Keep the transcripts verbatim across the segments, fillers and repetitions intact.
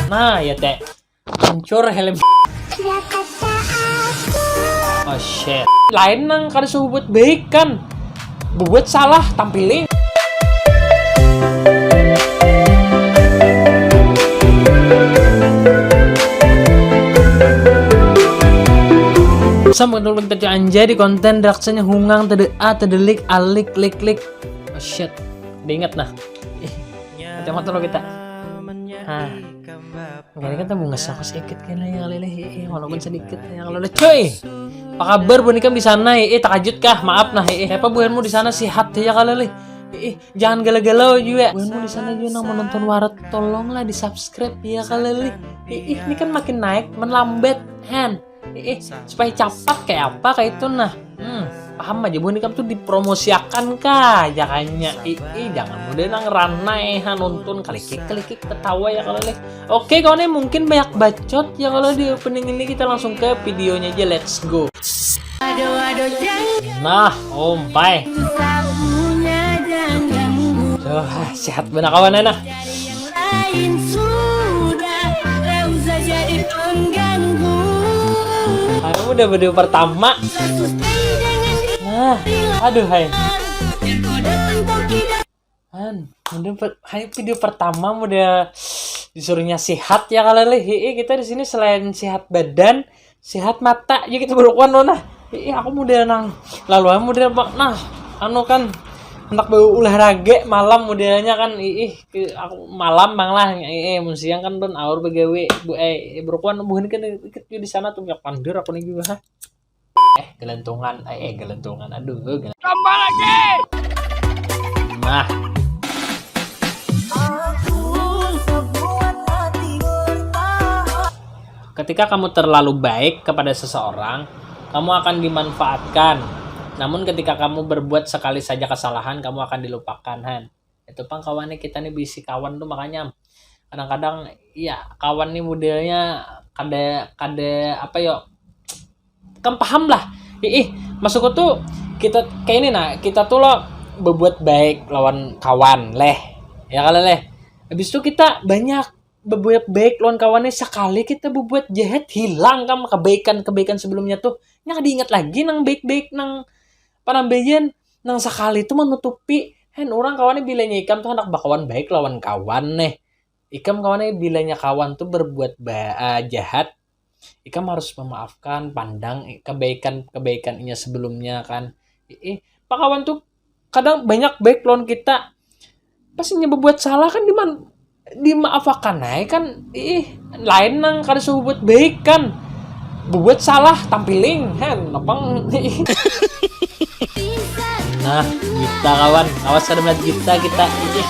Nah, ya teh. Hancur helm. Oh shit. Lain nang kada suruh buat baik kan. Buat salah tampili. Sama dulu kita anjay di konten raksanya hungang tede a tedelik alik lik lik. Oh shit. Diingat nah. Ih, kacamata lo kita. Hah. Kayaknya kan bungas aku sedikit kena ya kali leh. Eh, walaupun sedikit ya kalau leh. Cuy, apa kabar buhan ikam di sana? Eh, takajut kah? Maaf nah. Eh, apa buhanmu di sana sihat ya kali leh? Eh, jangan galau-galau juga. Buhanmu di sana juga nang menonton warat tolonglah di subscribe ya kali leh. Eh, ini kan makin naik, melambat han. Eh, supaya capat kayak apa kayak itu nah. Hmm, paham aja buhan ikam tuh dipromosiakan kah? Jangannya, ih, jangan mudah nang ranai ha nonton kalikik kalikik ketawa ya kalau leh. Oke kawan, mungkin banyak bacot ya kalau di opening ini, kita langsung ke videonya aja, let's go. Nah, ompai. Tuh, sehat benar kawan nah. Aku udah video pertama. Nah, aduh hai. Han, udah per- hai video pertama udah disuruhnya sehat ya kalau leh. Hi'i, kita di sini selain sehat badan, sehat mata juga kita berukuan lo nah. Hi'i, aku udah nang lalu aku udah apa nah anu kan anak bau olahraga malam modelnya kan. Ih, aku malam bang lah. Eh, mun siang kan don aur begawe bu eh berukuan buhan kan ikut di sana tuh banyak pandir aku nih juga ha. Eh, gelentungan. Eh, eh, gelentungan. Aduh, gelentungan. Tambah lagi. Nah. Ketika kamu terlalu baik kepada seseorang, kamu akan dimanfaatkan. Namun ketika kamu berbuat sekali saja kesalahan, kamu akan dilupakan, han. Itu pang kawannya kita nih bisi kawan tuh makanya kadang-kadang ya kawan nih modelnya kada kada apa yo kamu paham lah. Ih, masukku tuh kita kayak ini nah, kita tuh lo berbuat baik lawan kawan leh. Ya kalau leh. Habis itu kita banyak berbuat baik lawan kawannya, sekali kita berbuat jahat hilang kan kebaikan-kebaikan sebelumnya tuh. Nya kada ingat lagi nang baik-baik nang panambayan nang sekali tuh menutupi. Hen, orang kawannya bilanya ikam tuh hendak bakawan baik lawan kawan neh. Ikam kawannya bilanya kawan tuh berbuat ba- eh, jahat, ikam harus memaafkan, pandang kebaikan-kebaikan inya sebelumnya kan. Ih, pakawan tuh kadang banyak baik lawan kita. Pas inya berbuat salah kan diman dimaafakan aja kan. Ih, lain nang kada suruh buat baik kan. Berbuat salah tampiling hen napang. Nah, kita kawan, awas kada melihat kita kita. Ih.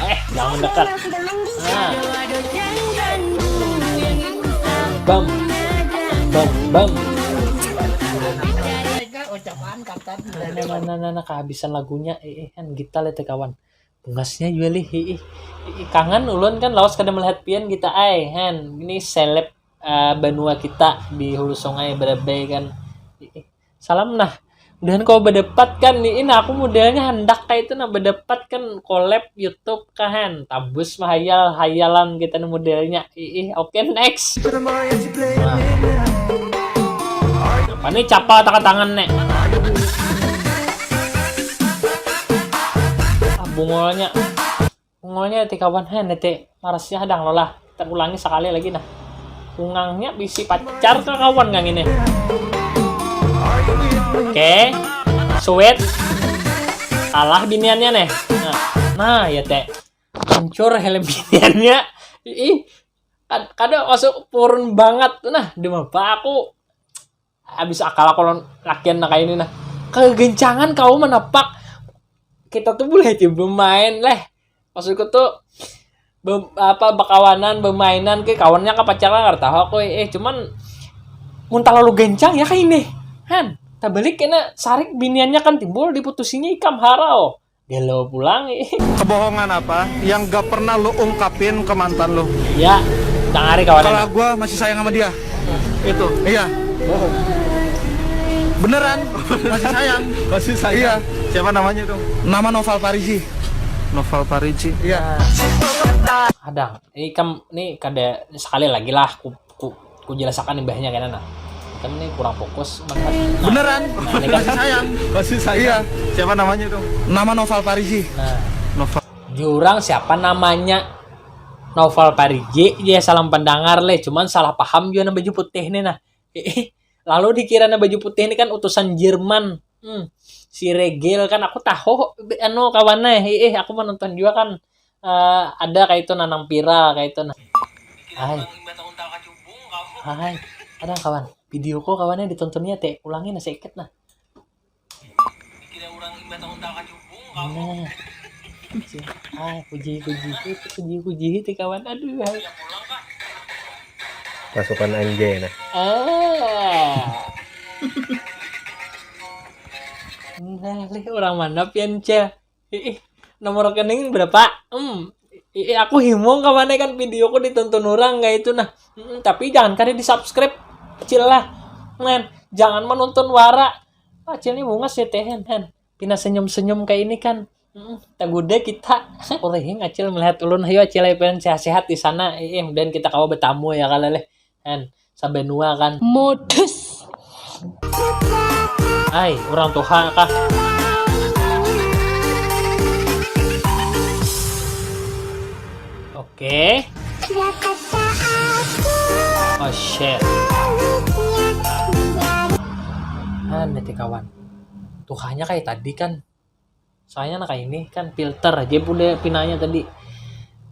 Eh, jangan mendekat. Nah. Bam. Bam bam. Mana mana mana kehabisan lagunya. Eh, eh, kan kita lihat kawan. Bungasnya juga lih. Ih, ih, ih, kangen ulun kan lawas kada melihat pian kita ai han. Ini seleb eh, banua kita di hulu sungai Barabai kan. Ih, ih. Salam nah. Mudahan kau berdepat kan nih. Nah, aku modelnya hendak kayak itu nah berdepat kan collab YouTube kahan. Tabus mahayal hayalan kita nih modelnya. Ih, ih. Oke, next. Nah. Apa nih capa tangan nih? Ah, bungolnya. Bungolnya ti kawan, heh, nete marasnya hadang lo lah. Terulangi sekali lagi nah. Bungangnya bisi pacar ke kawan ngang ini. Oke. Sweet. Kalah biniannya nih. Nah, nah ya teh. Hancur helm biniannya. Ih, kad- kada masuk purun banget. Nah, demi apa aku habis akal aku lawan lakian nah kayak ini nah. Kegencangan kau menepak. Kita tuh boleh aja bermain leh. Maksudku tuh be- apa bekawanan, bermainan ke kawannya ke pacaran nggak tahu aku eh cuman mun terlalu gencang ya kayak ini. Han, tabalik kena sarik biniannya kan timbul diputusinya ikam harau. Galau pulang ih. Kebohongan apa yang gak pernah lo ungkapin ke mantan lo? Ya, tangari kawan. Kalau gua masih sayang sama dia. Itu. Iya. Bohong. Beneran? Masih sayang. Masih sayang. Iya. Siapa namanya tuh? Nama Noval Farizi. Noval Pariji. Iya. Hadang, ini kam ini kada sekali lagi lah ku ku ku jelasakan imbahnya kena nah. Kan ini kurang fokus. Beneran? Kasih sayang. Kasih sayang. Iya. Siapa namanya itu? Nama Noval Pariji. Nah, Noval. Jurang siapa namanya? Noval Pariji, ya salam pendengar leh, cuman salah paham juga nang baju putih nih nah. Lalu dikira nang baju putih ini kan utusan Jerman. Hmm. Si Regel kan aku tahu anu kawannya. Heeh, aku menonton juga kan. Eh, ada kayak itu nanang viral kayak itu nah. Hai. Hai. Ada kawan. Video kok kawannya ditontonnya teh. Ulangi nah sedikit nah. Nah. Ah, puji puji puji puji puji ti kawan. Aduh. Hai. Pasukan anjay nah. Ah. Nah, leh orang mana pian cah? Ih, nomor rekening berapa? Hmm. Ih, aku himung kawannya kan videoku ditonton orang kayak itu nah. Hmm, tapi jangan kada di subscribe. Cil lah. Men, jangan menonton wara. Acil ini bungas ya teh hen. Pina senyum-senyum kayak ini kan. Hmm, taguda kita. Kurihing acil melihat ulun. Ayo acil ayo pengen sehat-sehat di sana. Ih, dan kita kawa bertamu ya kalau leh. Hen, sabenua kan. Modus. Ai, orang tuha kah? Oke. Oh shit. Nah, nanti kawan. Tuhanya kayak tadi kan. Soalnya nak ini kan filter aja udah pinanya tadi.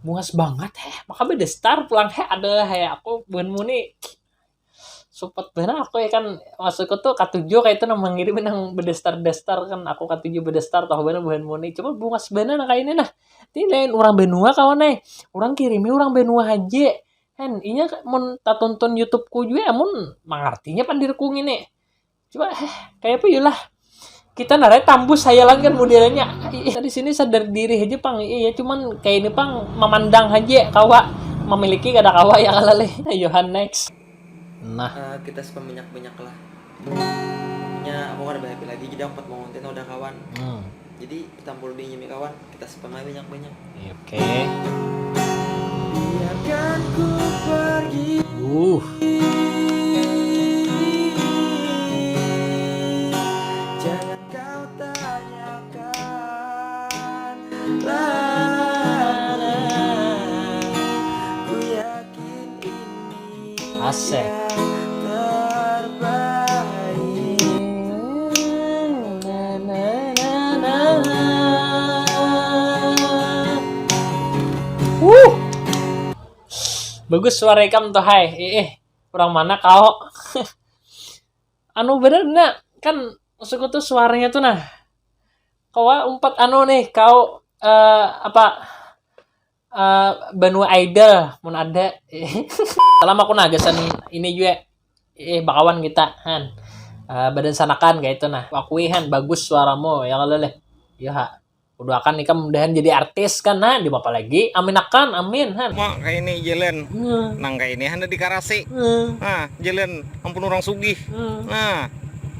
Bungas banget heh. Maka beda star pulang heh ada heh aku buhan muni support benar aku ya kan, maksudku tuh katuju kayak itu nang mengirim nang bedestar-destar kan, aku katuju bedestar tahu benar buhan muni cuma bungas benar nah kayak ini nah. Ini lain orang benua kawan eh, orang kirimi orang benua aja. Hen inya mun tatonton YouTube ku juga amun mangartinya pandirku ngini. Coba eh kayak apa yulah. Kita narai tambus hayalan kan modelnya. Ih, di sini sadar diri aja pang. Iya cuman kayak ini pang memandang aja kawa memiliki kada kawa ya kalaleh. Ayohan next. Nah, Eh, kita spam banyak-banyak lah. Nya aku kada happy lagi jadi aku mau konten udah kawan. hmm. Jadi tampul di nyemi kawan, kita spam aja banyak-banyak. Oke. Biarkan ku pergi. Uh. Jangan kau tanyakan lagi. Ku yakin ini Asik. yang terbaik. Uh. Bagus suara ikam tuh hai. Eh, eh. Orang mana kau? Anu bener nak kan maksudku tuh suaranya tuh nah. Kau umpat anu nih kau eh, apa eh, Banua Idol mun ada. Salam aku nah gasan ini juga. Eh bakawan kita han. Eh, badan sanakan kayak itu nah. Akui han bagus suaramu ya kalau leh. Ya ha. Udah akan nikah mudahan jadi artis kan nah di apa lagi amin akan amin han. Mak kayak ini jalan. Nang kayak ini handa di karasi. Nah, jalan ampun orang sugih. Nah,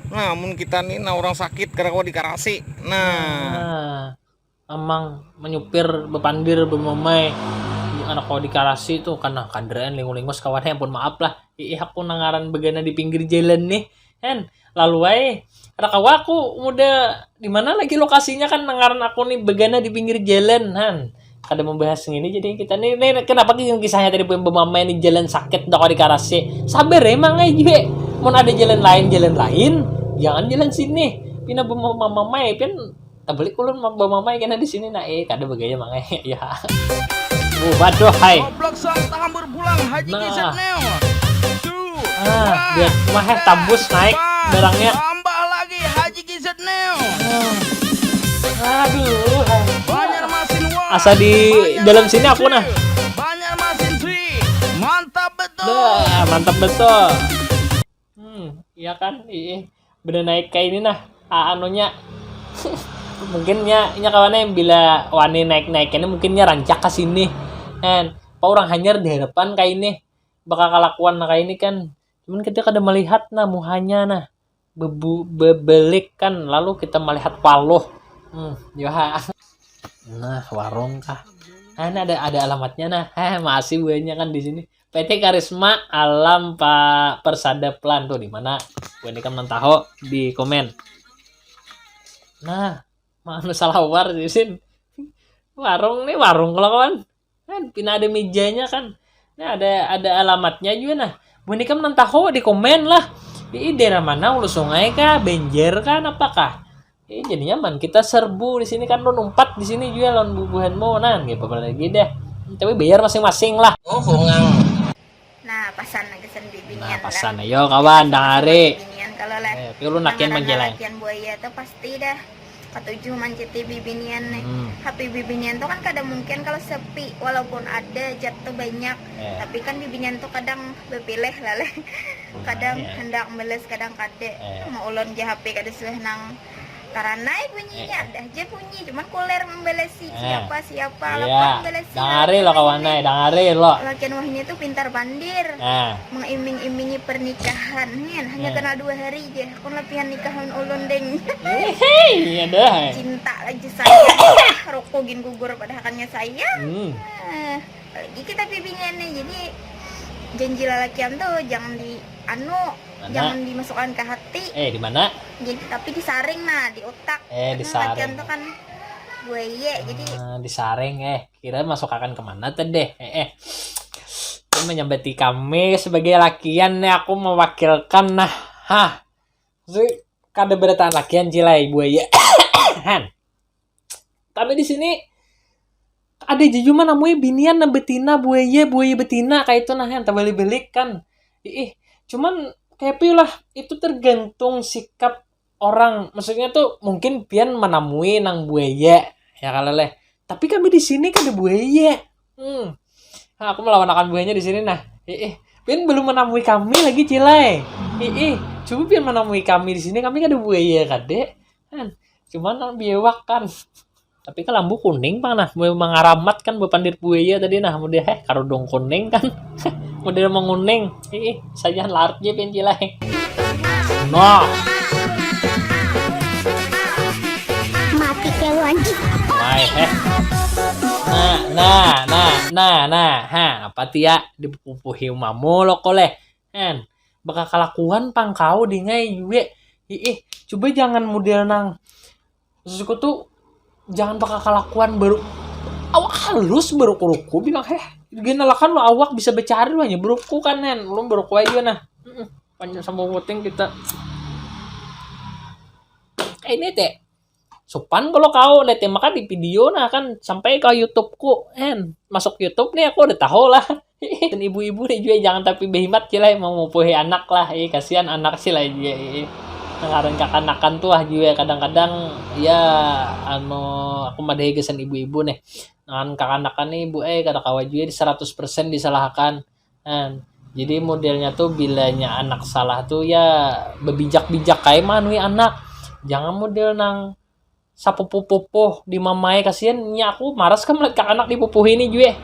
nah mun kita nih nah orang sakit kada kawa di karasi. Nah. Nah, amang menyupir bepandir bemamai anak kau di karasi tuh karena kandaraan lingus-lingus kawan ampun maaf lah. Ih aku nangaran begana di pinggir jalan nih. Hen, lalu wae. Ada kawa aku muda di mana lagi lokasinya kan nangaran aku nih begana di pinggir jalan han. Kada membahas ini jadi kita nih, nih kenapa kisahnya tadi bemamai nih jalan sakit dah di karasi. Sabar emang aja. Mau ada jalan lain jalan lain, jangan jalan sini. Pina bemamai pin Tabalik ulun bamamai kena di sini nah eh kada bagaya mangai ya. Oh, waduh hai. Goblok sang tahambur pulang Haji nah. Kizet Neo. Tuh. Ah, biar mah eh tambus naik barangnya. Tambah lagi Haji Kizet Neo. Aduh. Banyak masin wah. Asa di dalam sini aku nah. Banyak masin sih. Mantap betul. Nah, mantap betul. Hmm, iya kan? Iya. Bener naik kayak ini nah. Ah, anunya mungkin nya nya kawannya yang bila wani naik naik ini mungkin nya rancak ke sini kan. Pak orang hanyar di hadapan kayak ini bakal kelakuan nah kayak ini kan. Cuman kita kada melihat nah muhanya nah. Bebu bebelik kan lalu kita melihat waluh. Hmm, yoha. Nah, warung kah? Ah, ini ada ada alamatnya nah. Heh, masih buahnya kan di sini. P T Karisma Alam Pak Persada Plan tuh di mana? Buah ini kan tahu di komen. Nah, mana salawar di sini. Warung nih warung kalau kawan. Kan pina ada mejanya kan. Nah, ada ada alamatnya juga nah. Buah ini kan tahu di komen lah. Di daerah mana, Hulu Sungai kah, Benjer kah, apakah? Eh, jadi nyaman kita serbu di sini kan, lo numpat di sini juga lawan bubuhan mau nah, gitu apa lagi deh. Tapi bayar masing-masing lah. Oh, bungang. Nah, pasan lagi sen bibinian. Nah, pasan ayo kawan, dangari. Bibinian kalau lah. Eh, tapi lu nakian manggelai. Lakian buaya tuh pasti dah katuju manciti bibinian nih. Hmm. Tapi bibinian tuh kan kada mungkin kalau sepi, walaupun ada jat tuh banyak. Eh. Tapi kan bibinian tuh kadang berpilih lah leh. Kadang ya. Hendak meles, kadang kada. Eh. Mau ulun J H P kada suah nang taranai bunyinya, eh, ada aja bunyi, cuman kuler membalasi, eh, siapa siapa iya. Lapor membalasi. Dangari lo kawan ai, dangari lo. Lakian wahini tuh pintar bandir. Nah. Mengiming-imingi pernikahan, hanya, eh, kenal dua hari aja. Aku lapihan nikahan ulun deng. Iya dah. Cinta aja sayang. Rokok gin gugur padahakannya sayang. Hmm. Nah, lagi kita bibinian nih, jadi janji lalakian tuh jangan di anu, mana? Jangan dimasukkan ke hati. Eh, di mana? Jadi, tapi disaring nah, di otak. Eh, disaring. Lalakian tuh kan buaya, jadi ah, disaring, eh. Kira masuk akan kemana tadi? Eh, eh. Ini menyambati kami sebagai lakian nih, aku mewakilkan nah. Hah. Kada berataan lakian cilai buaya. Han. Kami di sini ada jujuma namanya binian nah betina buaya, buaya betina kayak itu nah yang terbalik-balik kan. Ih, cuman kayak lah itu tergantung sikap orang. Maksudnya tuh mungkin pian menamui nang buaya ya kalau leh. Tapi kami di sini kada buaya. Hmm. Nah, aku melawan akan buahnya di sini nah. Ih, pian belum menamui kami lagi cilai. Ih, coba pian menamui kami di sini, kami kada buaya kade. Kan cuman nang biawak kan. Tapi kan lambu kuning pang nah, mau mangaramat kan bapandir buaya tadi nah, mau dia heh karudung kuning kan. Model menguning. Ih, sajan larut je pian cilai. Nah. Mati kelu anjing. Mai heh. Nah, nah, nah, nah, nah. Ha, apa tia dipupuhi umamu lo koleh. Hen, bakakalakuan pang kau dingai jua. Hiih, coba jangan model nang susuku tuh jangan bakakalakuan baru awak halus baru kuruku bilang heh gini lah kan lo awak bisa becari lo hanya beruku kan Hen, belum beruku aja nah. Mm-mm. Panjang sama puting kita kayak ini teh. Sopan kalau kau lihat ya, maka di video nah kan sampai ke YouTube-ku, en masuk YouTube nih aku udah tahu lah. Dan ibu-ibu nih juga jangan tapi behimat sih lah mau mupuhi anak lah, eh kasihan anak sih lah juga. Eh. Ngaran kakanakan tuh ah juga kadang-kadang ya anu aku madahi kesan ibu-ibu nih. Ngan kakanakan nih ibu eh kada kawa juga di seratus persen disalahkan. Nah, jadi modelnya tuh bilanya anak salah tuh ya bebijak-bijak kayak manui anak. Jangan model nang sapupuh-pupuh di mamai kasihan nya aku maras kan melihat anak dipupuhi ini juga.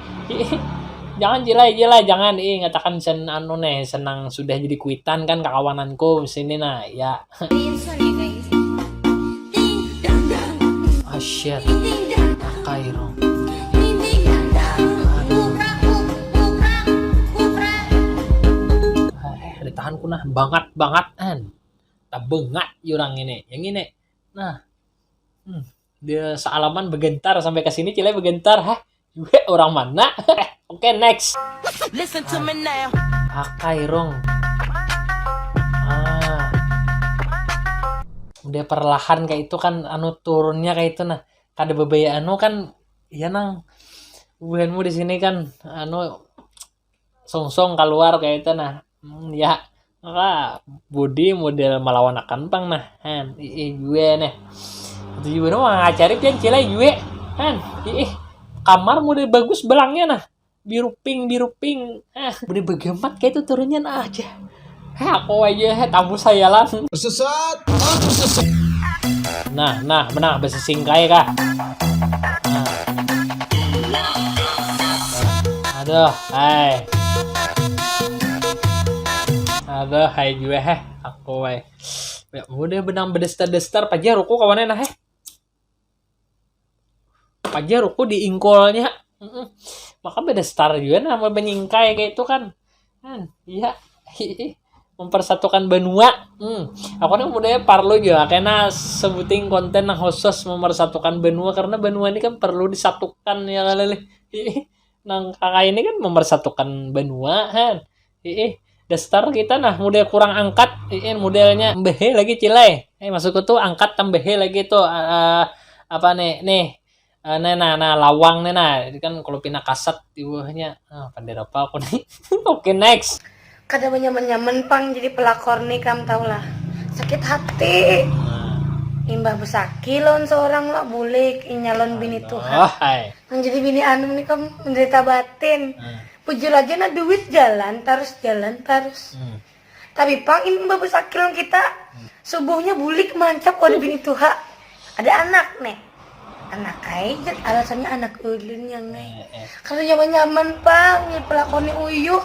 Jangan jilai jilai jangan ih ngatakan sen anu nih senang sudah jadi kuitan kan kakawananku sini nah ya. Asyik. Kairung. Eh, ditahan ku nah bangat bangat an. Tabengat jurang ini. Yang ini. Nah. Hmm. Dia sealaman begentar sampai ke sini cile begentar. Hah? Gue orang mana? Oke, next. Listen to me now. Akai rong. Ah. Udah perlahan kayak itu kan anu turunnya kayak itu nah. Kada bebaya anu kan iya nang buhanmu di sini kan anu songsong keluar kayak itu nah. Hmm, ya. Maka budi model melawan akan pang nah. Han, ii gue nih. Itu juga mah ngacari pian cila gue. Han, ii kamar model bagus belangnya nah. Biru pink, biru pink. Ah, udah begemat kayak itu turunnya nah aja. Heh, aku aja heh tamu sayalan. Sesat, aku sesat. Nah, nah, benar besesingkai kah? Nah. Aduh, hai. Aduh, hai juga heh aku wai. Ya, udah benang bedestar-destar paja ruku kawannya nah heh. Paja ruku di ingkolnya. Mm-mm. Maka beda star juga nah, mau menyingkai kayak itu kan. Kan, iya. Mempersatukan benua. Hmm. Aku nih budaya parlo juga. Kena sebuting konten yang khusus mempersatukan benua karena benua ini kan perlu disatukan ya kali. Nang kakak ini kan mempersatukan benua kan. Ih, dasar kita nah model kurang angkat. Ih, modelnya tambahe lagi cilai. Eh, masukku tuh angkat tambahe lagi tuh. Eh, apa nih? Nih. Eh, nah, nah, nah, lawang nih nah. Jadi kan kalau pina kasat di bawahnya. Ah, pandai apa aku nih? Oke, next. Kada menyaman-nyaman pang jadi pelakor nih, kam tahu lah. Sakit hati. Imbah besaki lawan seorang lah bulik inya lawan bini tuha. Oh, hai. Nang jadi bini anu nih, kam menderita batin. Hmm. Bujur aja nah, duit jalan tarus, jalan tarus. Hmm. Tapi pang imbah besaki lawan kita, subuhnya bulik mancap ada bini tuha. Ada anak nih. Anak ai, jar, alasannya anak ulun yang ai. Eh, eh. Kada nyaman-nyaman pang, ya pelakor nih uyuh.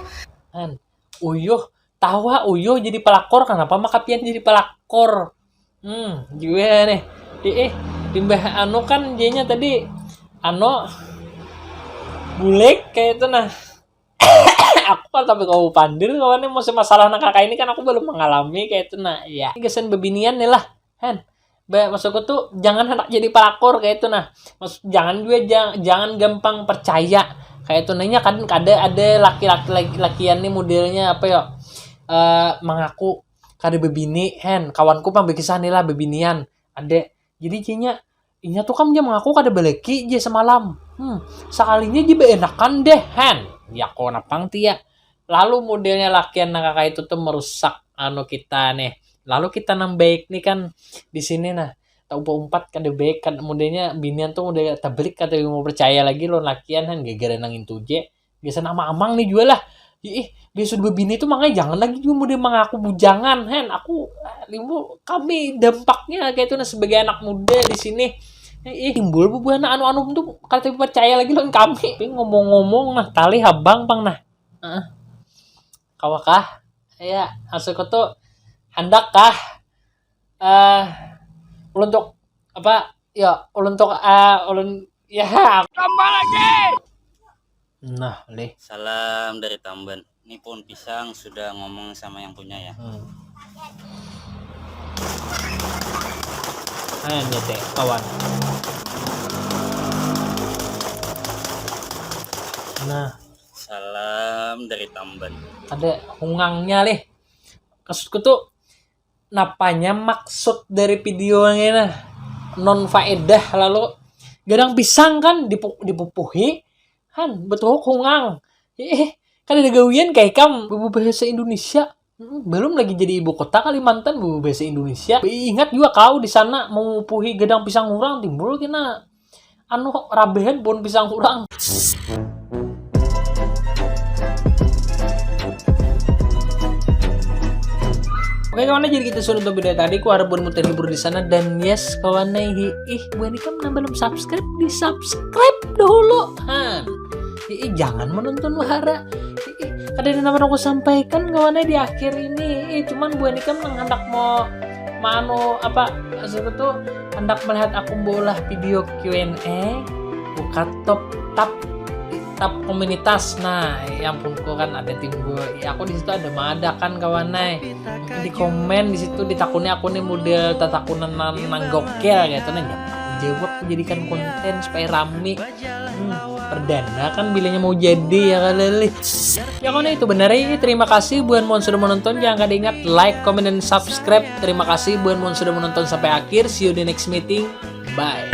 Kan, uyuh, tahu ha uyuh jadi pelakor, kenapa maka pian jadi pelakor? Hmm, juga nih. Ih, ih, limbah anu kan jadinya tadi anu bulik kayak itu nah. Aku kan tapi kau pandir kawan nih, maksud masalah nang kakak ini kan aku belum mengalami kayak itu nah. Ya, ini gasan bebinian nih lah. Han, ba- maksudku tuh jangan hendak jadi pelakor kayak itu nah. Maksud jangan juga jangan, jangan gampang percaya kayak itu. Nanya kan ada ada laki-laki laki- lakian nih modelnya apa ya? Eh, mengaku kada bebini, hen, kawanku pang bekisah nih lah bebinian, ada. Jadi jenya, inya tuh kam ja mengaku kada beleki je semalam. Hmm, sakalinya je beenakan deh, hen. Ya kau napang tia. Lalu modelnya lakian nang kakak itu tuh merusak anu kita nih. Lalu kita nang baik nih kan di sini nah. Tak umpat-umpat kada baik kan, modelnya binian tuh model tabelik kada mau percaya lagi lawan lakian, hen, gara-gara nang itu je. Biasa nama amang nih juga lah. Ih, biasa dua bini tuh makanya jangan lagi juga model mengaku bujangan, hen. Aku, eh, limbu kami dampaknya kayak itu nah sebagai anak muda di sini. Ih, timbul bubuhan anu-anu tuh kada percaya lagi lawan kami. Tapi ngomong-ngomong nah, tali habang pang nah. Heeh. Kawakah? Ya, maksudku tuh handakkah eh ulun tuk apa ya ulun tuk eh ulun ya aku Tambah lagi. Nah, lih. Salam dari Tamban. Ini pohon pisang sudah ngomong sama yang punya ya. Hmm. Ayo nih teh kawan. Nah, Salam dari Tamban. Ada hungangnya lih. Maksudku tuh napanya maksud dari video ini nah, non faedah lalu gadang pisang kan dipu- dipupuhi, han betuhuk hungang. Ih, kada ada gawian kayak kam berbahasa Indonesia. Mm, belum lagi jadi ibu kota Kalimantan berbahasa Indonesia. Ingat juga kau di sana memupuhi gadang pisang orang timbul kena anu rabehan pohon pisang orang. Oke kawan, jadi kita sudah tahu video tadi, ku harap buatmu terhibur di sana dan yes kawan nih, ih buat ikam nang belum subscribe di subscribe dahulu, han. Ih, jangan menonton wahara. Ih, kada ada napa aku sampaikan kawan di akhir ini. Ih, cuman buat ikam nang hendak mau manu apa maksudnya tuh hendak melihat aku bolah video Q and A, buka top tab tab komunitas. Nah, yang punku kan ada timbul. Ya, aku di situ ada mada kan kawan nai. Di komen di situ ditakuni aku nih model tatakunan nang, nang gokil gitu nah. Jawab aku jadikan konten supaya rame. Hmm, perdana kan bilanya mau jadi ya kali. Ya kawan itu benar ya. Terima kasih buat mon sudah menonton. Jangan kada ingat like, comment, dan subscribe. Terima kasih buat mon sudah menonton sampai akhir. See you di next meeting. Bye.